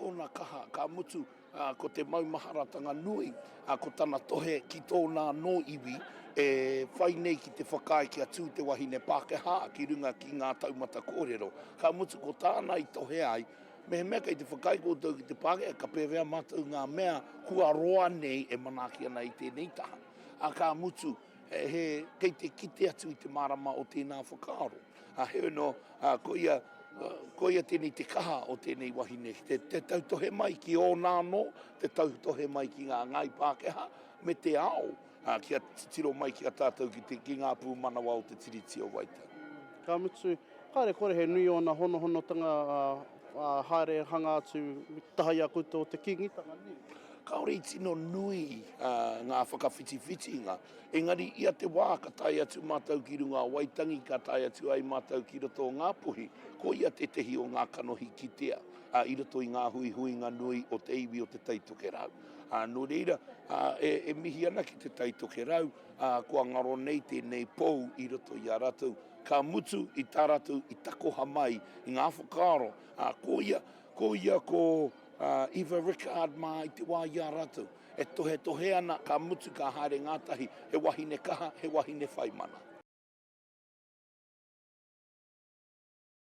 tōna kaha, ka mutu, ā, ko te maumaharatanga nui, ā, ko tana tohe ki tōna anō iwi e whai nei ki te whakaae kia tū te wahine Pākehā ki runga ki ngā taumata kōrero. Ka mutu ko tāna i tohe ai, mehemea kei te whakaae koutou ki te Pākehā, ka pēwhea mātou ngā mea kua roa nei e manaaki ana i tēnei taha. Ā, ka mutu, he, kei te kite atu i te mārama o tēnā whakaaro. Ā, heoi anō, ā, koia, koia tēnei te kaha o tēnei wahine, te, te tautohe mai ki ōna anō, te tautohe mai ki ngā Ngāi Pākehā, me te ao, ā, kia titiro mai ki a tātou ki te, ki ngā pūmanawa o te Tiriti o Waitangi. Ka mutu, kāre kore he nui ōna honohonotanga, ā, ā, haere hanga atu taha i a koutou o te Kīngitanga, nē? Kāore i tino nui ngā whakawhitiwhitinga, engari ia te wā ka tae atu mātou ki runga o Waitangi, ka tae atu ai mātou ki roto o Ngāpuhi, ko ia tētehi o ngā kanohi kitea i roto i ngā huihuinga nui o te iwi o Te Tai Tokerau. Nō reira, e mihi ana ki Te Tai Tokerau, kua ngaro nei tēnei pou i roto i a rātou, ka mutu i tā rātou i takoha mai i ngā whakaaro, ko ia, ko ia ko a Eva Rickard mā i te wā i a rātou e tohetohe ana, ka mutu ka haere ngātahi, he wahine kaha, he wahine whai mana.